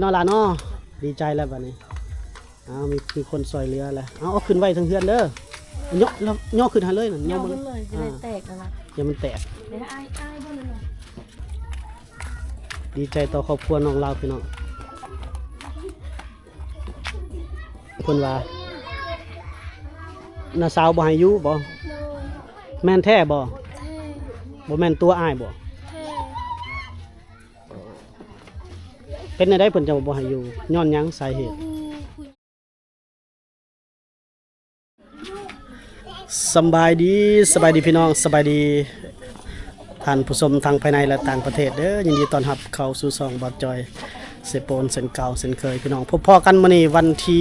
ເນາະຫຼານເນາະ. ດີໃຈແລ້ວບັດນີ້. ອ້າວ ມີ ມີຄົນຊ່ອຍເຫຼືອແລ້ວ. ເອົາ ເອົາຂຶ້ນໄວ້ເທິງເຮືອນເດີ. ຍໍ ຍໍຂຶ້ນຫັ້ນເລີຍນັ້ນ ຍໍ ຍໍ ມັນ ຂຶ້ນເລີຍ ຈະໄດ້ແຕກນັ້ນນະ ຢ່າມັນແຕກ. ເດ ອ້າຍ ອ້າຍເບິ່ງໜ່ອຍ. ດີໃຈຕໍ່ຄອບຄົວນ້ອງລາວພີ່ນ້ອງ. ເພິ່ນວ່າ ນ້າສາວບໍ່ໃຫ້ຢູ່ບໍ່? ໂດຍ. ແມ່ນແທ້ບໍ່? ແທ້. ບໍ່ແມ່ນຕົວອ້າຍບໍ່? ແທ້. ເປັນແນວໃດເພິ່ນຈັ່ງບໍ່ໃຫ້ຢູ່? ຍ້ອນຫຍັງ? ສາເຫດ? ສຳບາຍດີ ສະບາຍດີພີ່ນ້ອງ ສະບາຍດີທ່ານຜູ້ຊົມທັງພາຍໃນ ແລະ ຕ່າງປະເທດເດີ. ຍິນດີຕ້ອນຮັບເຂົ້າສູ່ຊ່ອງບ່າວຈ່ອຍເຊໂປນເຊັ່ນເກົ່າເຊັ່ນເຄີຍພີ່ນ້ອງ. ພົບພໍ້ກັນມື້ນີ້ວັນທີ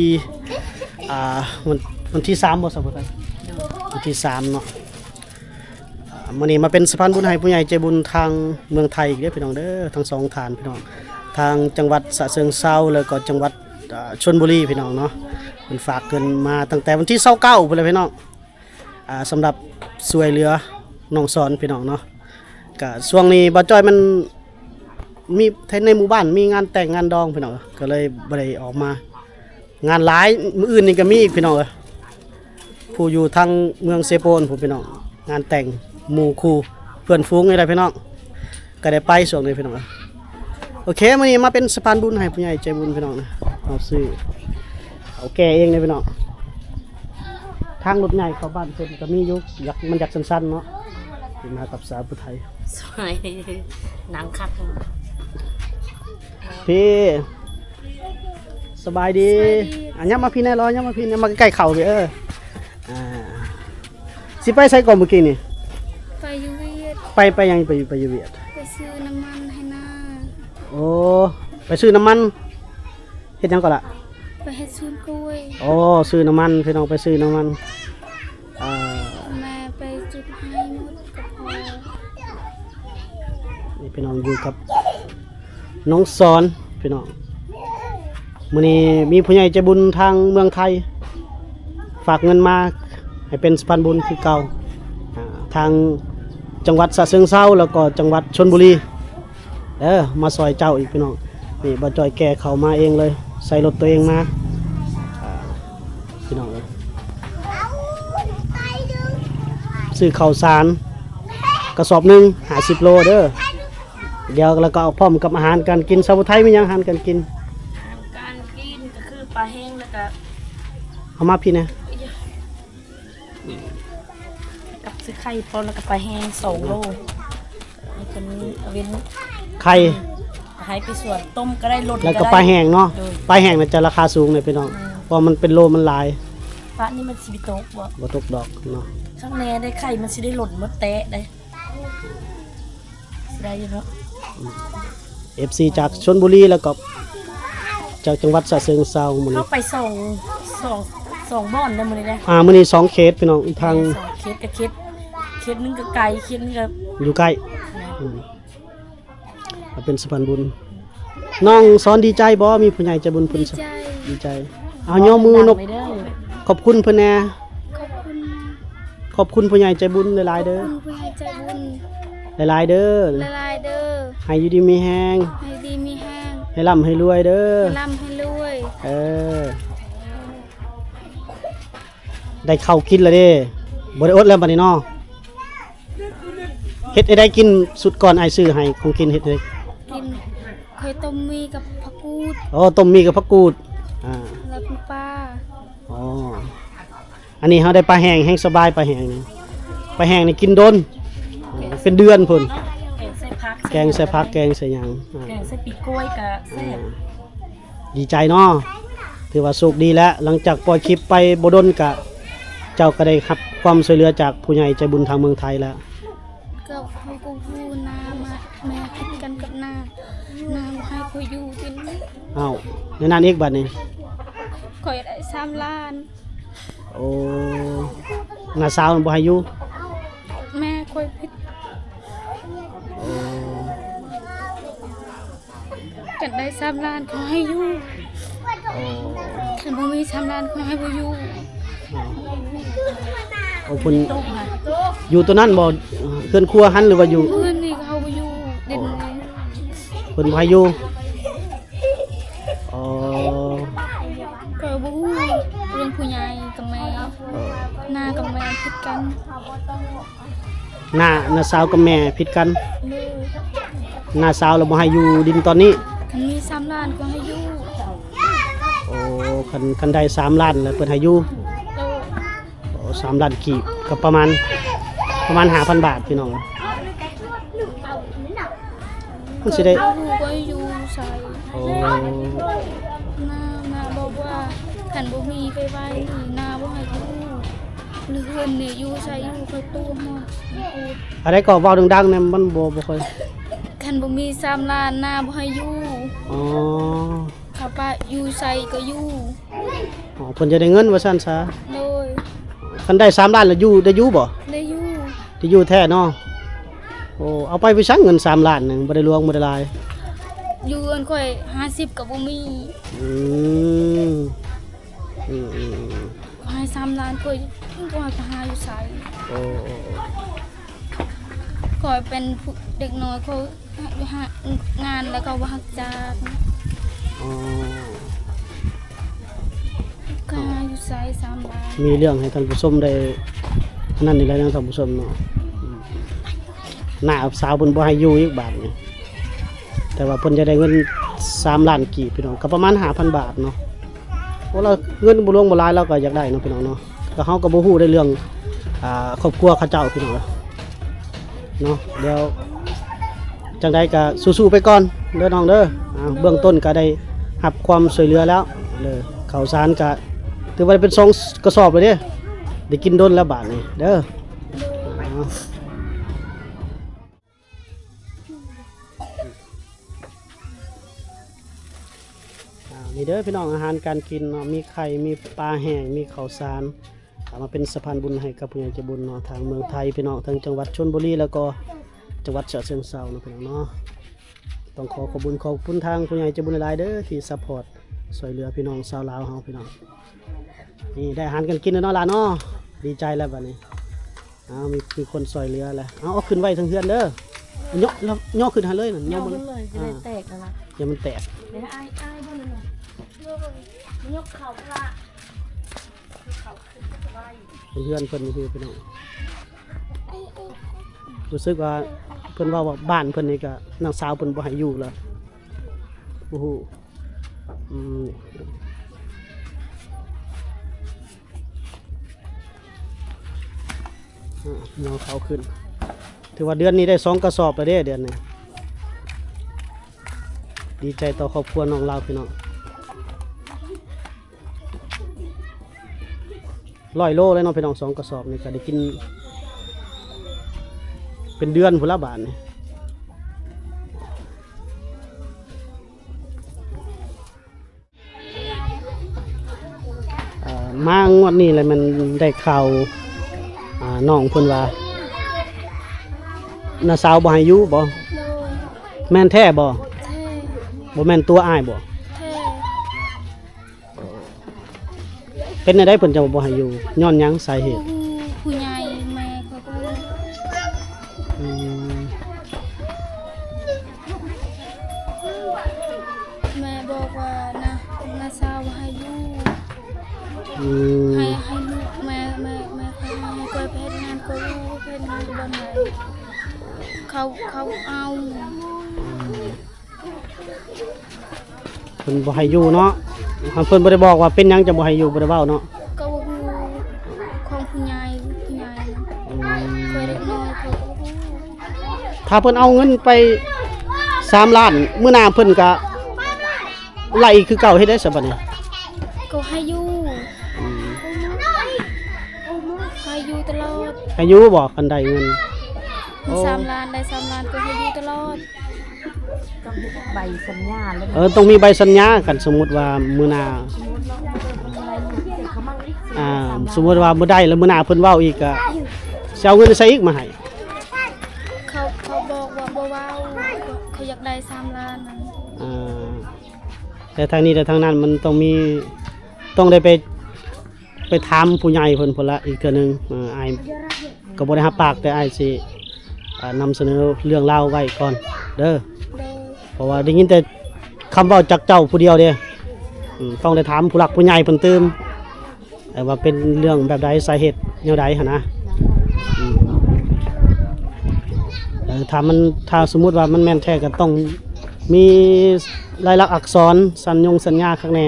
ອ່າ ວັນ ວັນທີສາມບໍ່ ສາວຜູ້ໄທ? ວັນທີສາມເນາະ. ອ່າ ມື້ນີ້ມາເປັນສະພານບຸນໃຫ້ຜູ້ໃຫຍ່ໃຈບຸນທາງເມືອງໄທອີກເດີພີ່ນ້ອງເດີ ທັງສອງທ່ານພີ່ນ້ອງ ທາງຈັງຫວັດສະເຊີງເຊົາ ແລ້ວກໍຈັງຫວັດ ອ່າ ຊົນບຸລີພີ່ນ້ອງເນາະ. ເພິ່ນຝາກເງິນມາຕັ້ງແຕ່ວັນທີຊາວເກົ້າພຸ້ນແຫຼະພີ່ນ້ອງ ອ່າ ສຳລັບຊ່ວຍເຫຼືອນ້ອງສອນພີ່ນ້ອງເນາະ. ກະຊ່ວງນີ້ບ່າວຈ້ອຍມັນມີ ໃນໝູ່ບ້ານມີງານແຕ່ງງານດອງພີ່ນ້ອງ ກໍເລີຍບໍ່ໄດ້ອອກມາ. ງານຫຼາຍ ມື້ອື່ນນີ້ກໍມີອີກພີ່ນ້ອງເອີຍ ຜູ້ຢູ່ທາງເມືອງເຊໂປນພຸ້ນພີ່ນ້ອງ ງານແຕ່ງໝູ່ຄູ່ເພື່ອນຝູງນີ້ແຫຼະພີ່ນ້ອງ ກໍໄດ້ໄປຊ່ວງນີ້ພີ່ນ້ອງເອີຍ. ໂອເຄ ມື້ນີ້ມາເປັນສະພານບຸນໃຫ້ຜູ້ໃຫຍ່ໃຈບຸນພີ່ນ້ອງນະ ເຮົາຊື້ເອົາແກ່ເອງເດ້ພີ່ນ້ອງ. ທາງລົດໃຫຍ່ເຂົ້າບ້ານເພິ່ນກໍມີຢູ່ ຢາກ ມັນຢາກສັ້ນໆເນາະ. ມາກັບສາວຜູ້ໄທ ສວຍ ໜັງຄັກ. ພີ່ ສະບາຍດີ ສະບາຍດີ. ອ່ະ ຍັບມາພີ້ແດ່ລອ ຍັບມາພີ້ແດ່ ມາໃກ້ໆເຂົ້າພີ້ ເອີ ອ່າ ຊິໄປໃສກ່ອນມື້ກີ້ນີ້? ໄປຢູ່ວຽດ. ໄປ ໄປຫຍັງ? ໄປ ໄປຢູ່ວຽດ ໄປຊື້ນ້ຳມັນໃຫ້ນາ. ໂອ້ ໄປຊື້ນ້ຳມັນ ເຮັດຫຍັງກ່ອນລະ? ໄປເຮັດສວນກ້ວຍ. ໂອ້ ຊື້ນ້ຳມັນ ພີ່ນ້ອງ ໄປຊື້ນ້ຳມັນ. ອ່າ ແມ່ໄປຈຸດໄຮ່ໝົດກໍພໍ. ນີ້ພີ່ນ້ອງຢູ່ກັບນ້ອງສອນພີ່ນ້ອງ. ມື້ນີ້ມີຜູ້ໃຫຍ່ໃຈບຸນທາງເມືອງໄທ ຝາກເງິນມາໃຫ້ເປັນສະພານບຸນຄືເກົ່າ ອ່າ ທາງຈັງຫວັດສະເຊີງເຊົາ ແລ້ວກໍຈັງຫວັດຊົນບຸລີ. ເອີ ມາຊ່ອຍເຈົ້າອີກພີ່ນ້ອງ. ນີ້ບ່າວຈ້ອຍແກ່ເຂົ້າມາເອງເລີຍ ໃສ່ລົດຕົວເອງມາ ອ່າ ພີ່ນ້ອງເອີຍ. ຊື້ເຂົ້າສານກະສອບໜຶ່ງ ຫ້າສິບໂລເດີ. ດຽວ ແລ້ວກໍເອົາພ້ອມກັບອາຫານການກິນ. ສາວຜູ້ໄທມີຫຍັງອາຫານການກິນ? ອາຫານການກິນກໍຄືປາແຫ້ງ ແລ້ວກໍ ເອົາມາພີ້ແດ່. ກັບຊື້ໄຂ່ພ້ອມ ແລ້ວກໍປາແຫ້ງສອງໂລ. ໃຫ້ເພິ່ນເອົາເວັນໄຂ່ ໃຫ້ໄປສວນ ຕົ້ມກໍໄດ້ ລົນ ແລ້ວກໍປາແຫ້ງເນາະ. ໂດຍ. ປາແຫ້ງນະຈະລາຄາສູງເດ້ພີ່ນ້ອງ. ອືມ. ເພາະວ່າມັນເປັນໂລມັນຫຼາຍ. ປານີ້ມັນຊິບໍ່ຕົກບໍ່? ບໍ່ຕົກດອກເນາະ. ຄັກແນ່ໄດ້ໄຂ່ ມັນຊິໄດ້ຫຼົ່ນໝົດແຕະໄດ້. ຊິໄດ້ຢູ່ເນາະ. ອືມ. ເອັຟຊີຈາກຊົນບຸລີ ແລ້ວກໍຈາກຈັງຫວັດສະເຊີງເຊົາມື້ນີ້. ເຮົາໄປສອງ ສອງ ສອງບ່ອນເດ້ມື້ນີ້ເດ້. ອ່າ ມື້ນີ້ສອງເຂດພີ່ນ້ອງ ທາງ ສອງເຂດ ກະເຂດ ເຂດໜຶ່ງກໍໄກ ເຂດໜຶ່ງກໍຢູ່ໃກ້. ແມ່ນ. ອືມ. ເປັນສະພານບຸນ. ນ້ອງສອນດີໃຈບໍ່? ມີຜູ້ໃຫຍ່ໃຈບຸນເພິ່ນ ດີໃຈ ດີໃຈ. ເອົາ ຍົກມືນົບ ຂອບຄຸນເພິ່ນແດ່. ຂອບຄຸນ ຂອບຄຸນຜູ້ໃຫຍ່ໃຈບຸນຫຼາຍໆເດີ. ຂອບຄຸນຜູ້ໃຫຍ່ໃຈບຸນຫຼາຍໆເດີ. ຫຼາຍໆເດີ. ໃຫ້ຢູ່ດີມີແຮງ ໃຫ້ຢູ່ດີມີແຮງ ໃຫ້ລ່ຳໃຫ້ລວຍເດີ. ໃຫ້ລ່ຳໃຫ້ລວຍ. ເອີ ໄດ້ເຂົ້າກິນແລ້ວເດ້ ບໍ່ໄດ້ອົດແລ້ວບັດນີ້ເນາະ. ເຮັດໃຫ້ໄດ້ກິນ ສຸດກ່ອນອ້າຍຊື້ໃຫ້ຂອງກິນ ເຮັດໃຫ້ກິນ. ຂ້ອຍຕົ້ມໝີ່ກັບຜັກກູດ. ອໍ ຕົ້ມໝີ່ກັບຜັກກູດ. ອ່າ ແລ້ວກິນປາ. ອໍ ອັນນີ້ເຮົາໄດ້ປາແຫ້ງ ແຮງສະບາຍປາແຫ້ງນີ້. ປາແຫ້ງນີ້ກິນດົນ ແກງ ເປັນເດືອນພຸ້ນ. ແກງໃສ່ຜັກ ແກງໃສ່ຜັກ ແກງໃສ່ຫຍັງ. ອ່າ ແກງໃສ່ປີກກ້ວຍກະແຊບ. ອ່າ ດີໃຈເນາະ ຖືວ່າໂຊກດີແລ້ວ. ຫຼັງຈາກປ່ອຍຄລິບໄປບໍ່ດົນກະ ເຈົ້າກໍໄດ້ຮັບຄວາມຊ່ວຍເຫຼືອຈາກຜູ້ໃຫຍ່ໃຈບຸນທາງເມືອງໄທແລ້ວ. ກໍເຮົາກໍຮູ້ນາມາ ແມ່ຜິດກັນກັບນາ ນາບໍ່ໃຫ້ຂ້ອຍຢູ່ທີ່ນີ້. ອ້າວ ແນວນັ້ນອີກບັດນີ້. ຂ້ອຍໄດ້ສາມລ້ານ. ໂອ້ ນ້າສາວບໍ່ໃຫ້ຢູ່. ແມ່ຂ້ອຍຜິດ. ໂອ້ ຄັນໄດ້ສາມລ້ານ ຂໍໃຫ້ຢູ່. ໂອ້ ຄັນບໍ່ມີສາມລ້ານ ຂໍໃຫ້ບໍ່ຢູ່. ໂອ້ ເພິ່ນຢູ່ຕົວນັ້ນບໍ່? ເຮືອນຄົວຫັ້ນ ຫຼືວ່າຢູ່ເຮືອນນີ້ ເຮົາບໍ່ຢູ່. ດິນ ເພິ່ນບໍ່ໃຫ້ຢູ່. ກັນ ນ້າ ນ້າສາວກັບແມ່ຜິດກັນ. ໂດຍ ນ້າສາວລະບໍ່ໃຫ້ຢູ່ດິນຕອນນີ້. ຄັນມີສາມລ້ານກໍໃຫ້ຢູ່. ໂອ້ ຄັນ ຄັນໄດ້ສາມລ້ານລະເພິ່ນໃຫ້ຢູ່. ໂດຍ ໂອ້ ສາມລ້ານກີບກໍປະມານ ປະມານຫ້າພັນບາດພີ່ນ້ອງ. ມັນຊິໄດ້ ເຂົາບໍ່ຮູ້ວ່າຢູ່ໃສ. ໂອ້ ນ້າ ນ້າບອກວ່າຄັນບໍ່ມີໄປໄຫວ້ນີ້ ນ້າບໍ່ໃຫ້ຢູ່ ຫຼືເຮືອນນີ້ຢູ່ໃສຢູ່ ຂ້ອຍຕົວະຮອດ. ອັນໃດກໍເວົ້າດັງໆແດ່ ມັນບໍ່ ບໍ່ຄ່ອຍ ຄັນບໍ່ມີສາມລ້ານ ນ້າບໍ່ໃຫ້ຢູ່. ອໍ ເຂົາປະຢູ່ໃສກໍຢູ່. ອໍ ເພິ່ນຈະໄດ້ເງິນວ່າຊັ້ນຊະ. ໂດຍ ຄັນໄດ້ສາມລ້ານລະຢູ່ ໄດ້ຢູ່ບໍ່? ໄດ້ຢູ່ ໄດ້ຢູ່ແທ້ເນາະ. ໂອ້ ເອົາໄປໄປໃສເງິນສາມລ້ານໜຶ່ງ ບໍ່ໄດ້ຫຼວງບໍ່ໄດ້ຫຼາຍ. ຢູ່ເຮືອນຂ້ອຍຫ້າສິບກໍບໍ່ມີ. ອືມ ອືມໆໆ ຂ້ອຍໃຫ້ສາມລ້ານ ຂ້ອຍ ຂ້ອຍຈະຫາຢູ່ໃສ? ໂອ້ ໂອ້ ໂອ້ ຂ້ອຍເປັນເດັກນ້ອຍ ຂ້ອຍຫາງານແລ້ວກໍບໍ່ຮັກຈັກ. ອໍ ກະຫາຢູ່ໃສສາມລ້ານ? ມີເລື່ອງໃຫ້ທ່ານຜູ້ຊົມໄດ້ອັນນັ້ນນີ້ແຫຼະເນາະທ່ານຜູ້ຊົມເນາະ. ອືມ ນ້າສາວເພິ່ນບໍ່ໃຫ້ຢູ່ອີກບາດນີ້ ແຕ່ວ່າເພິ່ນຈະໄດ້ເງິນສາມລ້ານກີບພີ່ນ້ອງ ກໍປະມານຫ້າພັນບາດເນາະ. ໂອ້ ລາວເງິນບໍ່ຫຼວງບໍ່ຫຼາຍ ລາວກໍຢາກໄດ້ເນາະພີ່ນ້ອງເນາະ. ກໍເຮົາກໍບໍ່ຮູ້ໃນເລື່ອງ ອ່າ ຄອບຄົວເຂົາເຈົ້າພີ່ນ້ອງເນາະ. ດຽວຈັ່ງໃດກໍສູ້ໆໄປກ່ອນເດີນ້ອງເດີ. ອ່າ ເບື້ອງຕົ້ນກໍໄດ້ຮັບຄວາມຊ່ວຍເຫຼືອແລ້ວເດີ ເຂົ້າສານກໍຖືວ່າໄດ້ເປັນສອງກະສອບແລ້ວເດ້ ໄດ້ກິນດົນແລ້ວບາດນີ້ເດີ. ອ່າ ນີ້ເດີພີ່ນ້ອງ ອາຫານການກິນເນາະ ມີໄຂ່ ມີປາແຫ້ງ ມີເຂົ້າສານ ເອົາມາເປັນສະພານບຸນໃຫ້ກັບຜູ້ໃຫຍ່ໃຈບຸນເນາະ ທາງເມືອງໄທພີ່ນ້ອງ ທາງຈັງຫວັດຊົນບຸລີ ແລ້ວກໍຈັງຫວັດສະເຊິງເຊົາເນາະພີ່ນ້ອງເນາະ. ຕ້ອງຂໍຂອບບຸນຂອບຄຸນທາງຜູ້ໃຫຍ່ໃຈບຸນຫຼາຍໆເດີ ທີ່ຊັບພອດຊ່ວຍເຫຼືອພີ່ນ້ອງຊາວລາວເຮົາພີ່ນ້ອງ. ນີ້ໄດ້ອາຫານການກິນແລ້ວເນາະຫຼານເນາະ ດີໃຈແລ້ວບາດນີ້. ອ້າວ ມີ ມີຄົນຊ່ວຍເຫຼືອແລ້ວ. ເອົາ ເອົາຂຶ້ນໄວ້ເທິງເຮືອນເດີ ຍໍ ຍໍຂຶ້ນໃຫ້ເລີຍນັ້ນ ຍໍ ຍໍ ມັນ ຂຶ້ນເລີຍ ຊິໄດ້ ອ່າ ແຕກຫັ້ນນະ ຢ່າມັນແຕກ. ເດີ ອ້າຍ ອ້າຍເບິ່ງນັ້ນນະ ຍົກເຂົ້າລະ ເປັນເຮືອນເພິ່ນຢູ່ພີ່ນ້ອງ. ຮູ້ສຶກວ່າເພິ່ນເວົ້າວ່າບ້ານເພິ່ນນີ້ກະ ນ້າສາວເພິ່ນບໍ່ໃຫ້ຢູ່ລະ ບໍ່ຮູ້. ອືມ ຍໍເຂົ້າຂຶ້ນ ຖືວ່າເດືອນນີ້ໄດ້ສອງກະສອບແລ້ວເດ້ ເດືອນນີ້. ດີໃຈຕໍ່ຄອບຄົວນ້ອງລາວພີ່ນ້ອງ. ຮ້ອຍໂລເລີຍເນາະພີ່ນ້ອງ ສອງກະສອບນີ້ກໍໄດ້ກິນເປັນເດືອນພຸ້ນລະບາດນີ້. ເອີ ມາງວດນີ້ແຫຼະ ແມ່ນໄດ້ຂ່າວ ອ່າ ນ້ອງເພິ່ນວ່າ ນ້າສາວບໍ່ໃຫ້ຢູ່ບໍ່? ໂດຍ ແມ່ນແທ້ບໍ່? ແທ້ ບໍ່ແມ່ນຕົວະອ້າຍບໍ່? ແທ້. ເປັນແນວໃດເພິ່ນຈັ່ງບໍ່ໃຫ້ຢູ່? ຍ້ອນຫຍັງ? ສາເຫດ? ຜູ້ໃຫຍ່ແມ່ເຂົາກໍ ອືມ ແມ່ບອກວ່າ ນະ ນ້າສາວໃຫ້ຢູ່ ອືມ ໃຫ້ ໃຫ້ລູກແມ່ ແມ່ ແມ່ເຂົາໃຫ້ຂ້ອຍໄປເຮັດງານ ກໍຮູ້ໄປເຮັດງານຢູ່ບ່ອນໃດ ເຂົາ ເຂົາເອົາ ອືມ. ເພິ່ນບໍ່ໃຫ້ຢູ່ເນາະ. ເພິ່ນບໍ່ໄດ້ບອກວ່າເປັນຫຍັງຈັ່ງບໍ່ໃຫ້ຢູ່ ບໍ່ໄດ້ເວົ້າເນາະ. ກໍບໍ່ຮູ້ຂອງຜູ້ໃຫຍ່ ຜູ້ໃຫຍ່ ອືມ ຂ້ອຍເດັກນ້ອຍ ຂ້ອຍກໍບໍ່ຮູ້. ຖ້າເພິ່ນເອົາເງິນໄປສາມລ້ານ ມື້ໜ້າເພິ່ນກະໄລ່ອີກຄືເກົ່າ ເຮັດໄດ້ຊະບັດນີ້? ກໍໃຫ້ຢູ່ ອືມ ໃຫ້ຢູ່ຕະຫຼອດ. ໃຫ້ຢູ່ບໍ່ ຄັນໄດ້ເງິນ? ໂອ້ ສາມລ້ານ ໄດ້ສາມລ້ານ ກໍໃຫ້ຢູ່ຕະຫຼອດ. ຕ້ອງເຮັດໃບສັນຍາເລີຍ. ເອີ ຕ້ອງມີໃບສັນຍາ. ຄັນສົມມຸດວ່າມື້ໜ້າ ອ່າ ສົມມຸດວ່າບໍ່ໄດ້ແລ້ວ ມື້ໜ້າເພິ່ນເວົ້າອີກ ກະຊິເອົາເງິນໃສອີກມາໃຫ້? ເຂົາ ເຂົາບອກວ່າບໍ່ເວົ້າ ເຂົາຢາກໄດ້ສາມລ້ານນັ້ນ. ອ່າ ແຕ່ທາງນີ້ແຕ່ທາງນັ້ນ ມັນຕ້ອງມີ ຕ້ອງໄດ້ໄປ ໄປຖາມຜູ້ໃຫຍ່ເພິ່ນພຸ້ນລະອີກເທື່ອໜຶ່ງ. ເອີ ອ້າຍກໍບໍ່ໄດ້ຮັບປາກ ແຕ່ອ້າຍຊິ ອ່າ ນຳສະເໜີເລື່ອງລາວໄວ້ກ່ອນເດີ ໂດຍ ເພາະວ່າໄດ້ຍິນແຕ່ຄຳເວົ້າຈາກເຈົ້າຜູ້ດຽວເດ້. ອືມ ຕ້ອງໄດ້ຖາມຜູ້ຫຼັກຜູ້ໃຫຍ່ເພິ່ນຕື່ມ ເອີ ວ່າເປັນເລື່ອງແບບໃດ ສາເຫດແນວໃດຫັ້ນນະ. ຖ້າມັນ ຖ້າສົມມຸດວ່າມັນແມ່ນແທ້ກໍຕ້ອງມີລາຍລັກອັກສອນ ສັນຍົງສັນຍາຄັກແນ່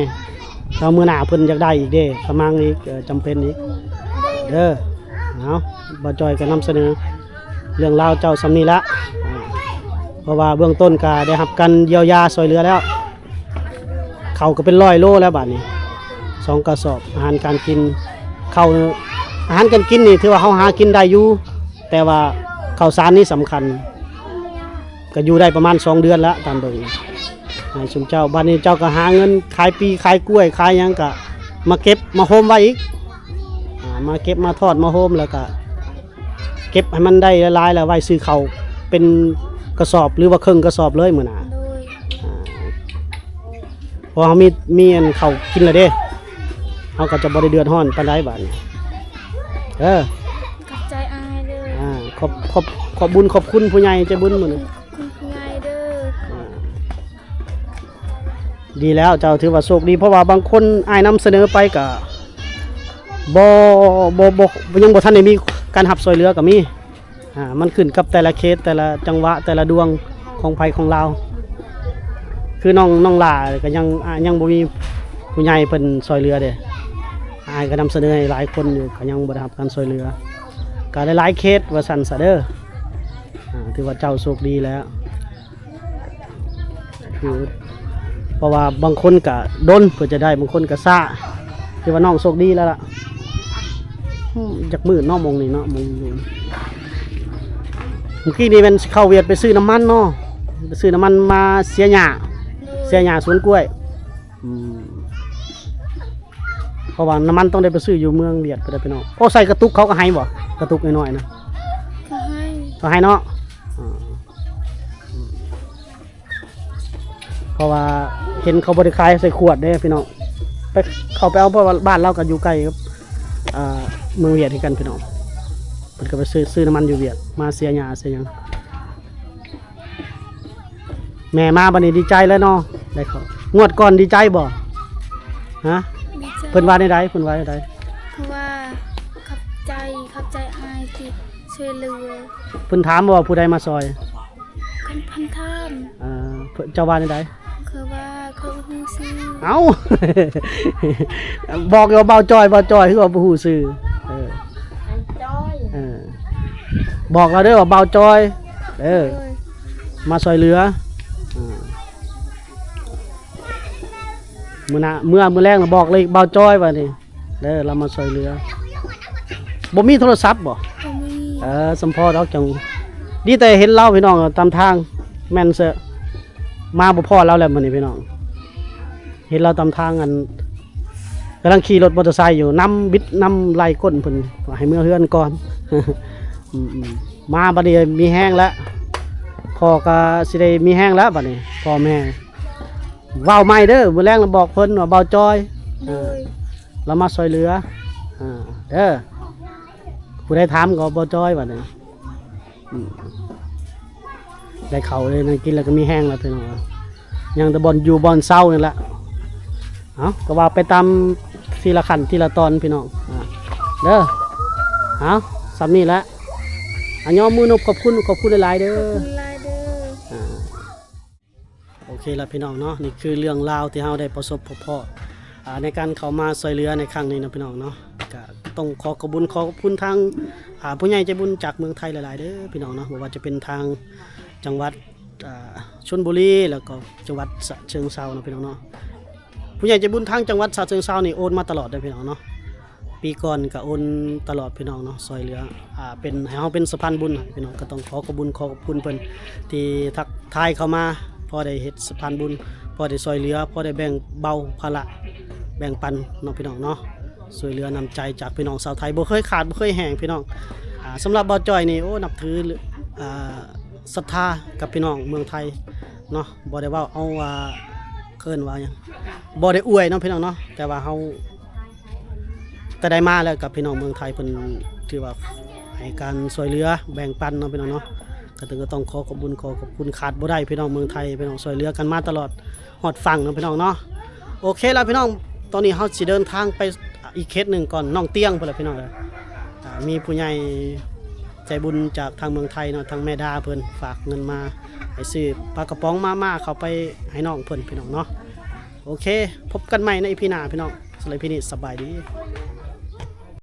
ແລ້ວມື້ໜ້າເພິ່ນຢາກໄດ້ອີກເດ້ ກະມັ່ງອີກ ເອີ ຈຳເປັນອີກເດີ. ເອົາ ບ່າວຈ້ອຍກໍນຳສະເໜີເລື່ອງລາວເຈົ້າສ່ຳນີ້ລະ ເພາະວ່າເບື້ອງຕົ້ນກໍໄດ້ຮັບການຢຽວຢາຊ່ວຍເຫຼືອແລ້ວ. ເຂົ້າກໍເປັນຮ້ອຍໂລແລ້ວບາດນີ້ ສອງກະສອບ. ອາຫານການກິນ ເຂົ້າ ອາຫານການກິນນີ້ຖືວ່າເຮົາຫາກິນໄດ້ຢູ່ ແຕ່ວ່າເຂົ້າສານນີ້ສຳຄັນ ກໍຢູ່ໄດ້ປະມານສອງເດືອນລະ ຕາມເບິ່ງໃຫ້ຊຸມເຈົ້າ. ບາດນີ້ເຈົ້າກໍຫາເງິນຂາຍປີ ຂາຍກ້ວຍ ຂາຍຫຍັງ ກໍມາເກັບມາໂຮມໄວ້ອີກ ອາ ມາເກັບມາທອດມາໂຮມ ແລ້ວກໍເກັບໃຫ້ມັນໄດ້ຫຼາຍໆ ແລ້ວໄວ້ຊື້ເຂົ້າເປັນກະສອບ ຫຼືວ່າເຄິ່ງກະສອບເລີຍມື້ໜ້າ ໂດຍ ອາ ເພາະເຮົາມີ ມີອັນເຂົ້າກິນແລ້ວເດ້ ເຮົາກໍຈະບໍ່ໄດ້ເດືອດຮ້ອນປານໃດບາດນີ້. ເອີ ຂອບໃຈອ້າຍເດີ ອາ ຂອບ ຂອບ ຂອບບຸນຂອບຄຸນຜູ້ໃຫຍ່ໃຈບຸນມື້ນີ້ ຂອບຄຸນຜູ້ໃຫຍ່ເດີ ອາ ດີແລ້ວ ເຈົ້າຖືວ່າໂຊກດີ ເພາະວ່າບາງຄົນອ້າຍນຳສະເໜີໄປກໍບໍ່ ບໍ່ ບໍ່ ຍັງບໍ່ທັນໄດ້ມີການຮັບຊ່ວຍເຫຼືອກໍມີ. ອາ ມັນຂຶ້ນກັບແຕ່ລະເຂດ ແຕ່ລະຈັງຫວະ ແຕ່ລະດວງຂອງໃຜຂອງລາວ. ຄືນ້ອງ ນ້ອງຫຼ້າກໍຍັງ ອາ ຍັງບໍ່ມີຜູ້ໃຫຍ່ເພິ່ນຊ່ວຍເຫຼືອເດ້ ອ້າຍກໍນຳສະເໜີໃຫ້ຫຼາຍຄົນຢູ່ ກໍຍັງບໍ່ໄດ້ຮັບການຊ່ວຍເຫຼືອ ກໍຫຼາຍໆເຂດວ່າຊັ້ນຊະເດີ. ອາ ຖືວ່າເຈົ້າໂຊກດີແລ້ວ ຄື ເພາະວ່າບາງຄົນກະດົນເພື່ອຈະໄດ້ ບາງຄົນກະຊ້າ ຖືວ່ານ້ອງໂຊກດີແລ້ວລະ. ອືມ ຢາກມືດເນາະ ໝ່ອງນີ້ເນາະ ໝ່ອງນີ້. ເມື່ອກີ້ນີ້ແມ່ນຊິເຂົ້າຫວຽດໄປຊື້ນ້ຳມັນເນາະ ໄປຊື້ນ້ຳມັນມາເສຍຫຍ້າ ເສຍຫຍ້າສວນກ້ວຍ. ອືມ ເພາະວ່ານ້ຳມັນຕ້ອງໄດ້ໄປຊື້ຢູ່ເມືອງຫວຽດພຸ້ນແຫຼະພີ່ນ້ອງ. ໂອ້ ໃສ່ກະຕຸກເຂົາກໍໃຫ້ບໍ່? ກະຕຸກນ້ອຍໆນະ ກໍໃຫ້ ກໍໃຫ້ເນາະ. ອືມ ເພາະວ່າເຫັນເຂົາບໍ່ໄດ້ຂາຍໃສ່ຂວດເດ້ພີ່ນ້ອງ ໄປ ເຂົາໄປເອົາ ເພາະວ່າບ້ານລາວກໍຢູ່ໃກ້ກັບ ອ່າ ເມືອງຫວຽດຄືກັນພີ່ນ້ອງ. ເພິ່ນກໍໄປຊື້ ຊື້ນ້ຳມັນຢູ່ຫວຽດ ມາເສຍຫຍ້າເສຍຫຍັງ. ແມ່ມາບັດນີ້ດີໃຈແລ້ວເນາະ ໄດ້ເຂົ້າ. ງວດກ່ອນດີໃຈບໍ່? ຮະ? ດີໃຈ. ເພິ່ນວ່າແນວໃດ? ເພິ່ນວ່າແນວໃດ? ເພິ່ນວ່າຂອບໃຈ ຂອບໃຈອ້າຍທີ່ຊ່ວຍເຫຼືອ. ເພິ່ນຖາມບໍ່ວ່າຜູ້ໃດມາຊ່ອຍ? ເພິ່ນ ເພິ່ນຖາມ. ເອີ ເພິ່ນ ເຈົ້າວ່າແນວໃດ? ຂ້ອຍວ່າຂ້ອຍບໍ່ຮູ້ຊື່. ເອົ້າ ບອກຢູ່ວ່າບ່າວຈ້ອຍ ບ່າວຈ້ອຍ ຄືວ່າບໍ່ຮູ້ຊື່. ເອີ ອ້າຍຈ້ອຍ. ເອີ ບອກລາວເດີວ່າບ່າວຈ້ອຍ ເອີ ໂດຍ ມາຊ່ວຍເຫຼືອ. ເອີ ມື້ໜ້າ ເມື່ອ ມື້ແລງລະບອກເລີຍ ບ່າວຈ້ອຍວ່ານີ້ເດີ ລາວມາຊ່ວຍເຫຼືອ. ບໍ່ມີໂທລະສັບບໍ່? ບໍ່ມີ. ເອີ ສຳພໍດອກ ຈັ່ງ ດີແຕ່ເຫັນລາວພີ່ນ້ອງ ຕາມທາງ ແມ່ນເສີ ມາບໍ່ພໍ້ລາວແລ້ວມື້ນີ້ພີ່ນ້ອງ. ເຫັນລາວຕາມທາງ ອັນ ກຳລັງຂີ່ລົດມໍເຕີໄຊຢູ່ ນຳບິດນຳໄລ່ກົ້ນເພິ່ນ ວ່າໃຫ້ເມືອເຮືອນກ່ອນ. ອືມໆ ມາບັດນີ້ມີແຮງແລ້ວ ພໍ່ກໍຊິໄດ້ມີແຮງແລ້ວບັດນີ້ ພໍ່ມີແຮງ. ເວົ້າໃໝ່ເດີ ມື້ແລງລະບອກເພິ່ນວ່າບ່າວຈ້ອຍ. ໂດຍ ເອີ ລາວມາຊ່ວຍເຫຼືອ ເອີ ເດີ ຜູ້ໃດຖາມກໍບ່າວຈ້ອຍບັດນີ້. ອືມ ໄດ້ເຂົ້າໄດ້ຫຍັງກິນແລ້ວກໍມີແຮງແລ້ວພີ່ນ້ອງ ຍັງແຕ່ບ່ອນຢູ່ບ່ອນເຊົານີ້ແຫຼະ. ເອົາ ກໍວ່າໄປຕາມທີລະຂັ້ນທີລະຕອນພີ່ນ້ອງ ອາ ເດີ. ເອົາ ສ່ຳນີ້ແຫຼະ ອາ ຍອມມືນົບຂອບຄຸນ ຂອບຄຸນຫຼາຍໆເດີ ຂອບຄຸນຫຼາຍເດີ ອາ. ໂອເຄລະພີ່ນ້ອງເນາະ ນີ້ຄືເລື່ອງລາວທີ່ເຮົາໄດ້ປະສົບພົບພໍ້ ອາ ໃນການເຂົ້າມາຊ່ວຍເຫຼືອໃນຄັ້ງນີ້ເນາະພີ່ນ້ອງເນາະ. ກະຕ້ອງຂໍຂອບບຸນຂອບຄຸນທາງ ອາ ຜູ້ໃຫຍ່ໃຈບຸນຈາກເມືອງໄທຫຼາຍໆເດີພີ່ນ້ອງເນາະ ບໍ່ວ່າຈະເປັນທາງຈັງຫວັດ ອາ ຊົນບູລີ ແລ້ວກໍຈັງຫວັດສະເຊີງເຊົາເນາະພີ່ນ້ອງເນາະ. ຜູ້ໃຫຍ່ໃຈບຸນທາງຈັງຫວັດສະເຊີງເຊົານີ້ໂອນມາຕະຫຼອດເດີພີ່ນ້ອງເນາະ. ປີກ່ອນກໍໂອນຕະຫຼອດພີ່ນ້ອງເນາະ ຊ່ວຍເຫຼືອ ອ່າ ເປັນ ໃຫ້ເຮົາເປັນສະພານບຸນໃຫ້ພີ່ນ້ອງ ກໍຕ້ອງຂໍຂອບບຸນຂອບຄຸນເພິ່ນທີ່ທັກທາຍເຂົ້າມາ ພໍໄດ້ເຮັດສະພານບຸນ ພໍໄດ້ຊ່ວຍເຫຼືອ ພໍໄດ້ແບ່ງເບົາພາລະ ແບ່ງປັນເນາະພີ່ນ້ອງເນາະ. ຊ່ວຍເຫຼືອນ້ຳໃຈຈາກພີ່ນ້ອງຊາວໄທ ບໍ່ເຄີຍຂາດບໍ່ເຄີຍແຫ້ງພີ່ນ້ອງ. ອ່າ ສຳລັບບ່າວຈ້ອຍນີ້ ໂອ້ ນັບຖື ອ່າ ສັດທາກັບພີ່ນ້ອງເມືອງໄທເນາະ ບໍ່ໄດ້ເວົ້າເອົາວ່າ ເອີ້ນວ່າຫຍັງ ບໍ່ໄດ້ອວຍເນາະພີ່ນ້ອງເນາະ ແຕ່ວ່າເຮົາ ແຕ່ໃດມາແລ້ວກັບພີ່ນ້ອງເມືອງໄທ ເພິ່ນຖືວ່າໃຫ້ການຊ່ວຍເຫຼືອແບ່ງປັນເນາະພີ່ນ້ອງເນາະ. ກະເຖິງກໍຕ້ອງຂໍຂອບບຸນ ຂໍຂອບຄຸນ ຂາດບໍ່ໄດ້ພີ່ນ້ອງເມືອງໄທ ພີ່ນ້ອງຊ່ວຍເຫຼືອກັນມາຕະຫຼອດຮອດຝັ່ງເນາະພີ່ນ້ອງເນາະ. ໂອເຄລະພີ່ນ້ອງ ຕອນນີ້ເຮົາຊິເດີນທາງໄປອີກເຂດໜຶ່ງກ່ອນ ໜອງຕຽງພຸ້ນລະພີ່ນ້ອງເອີຍ. ອ່າ ມີຜູ້ໃຫຍ່ ໃຈບຸນຈາກທາງເມືອງໄທເນາະ ທາງແມ່ດາເພິ່ນຝາກເງິນມາໃຫ້ຊື້ປາກະປ໋ອງມາມ່າເຂົ້າໄປໃຫ້ນ້ອງເພິ່ນ ພີ່ນ້ອງເນາະ. ໂອເຄ ພົບກັນໃໝ່ໃນອີພີໜ້າ ພີ່ນ້ອງ. ສຳລັບອີພີນີ້ ສະບາຍດີ.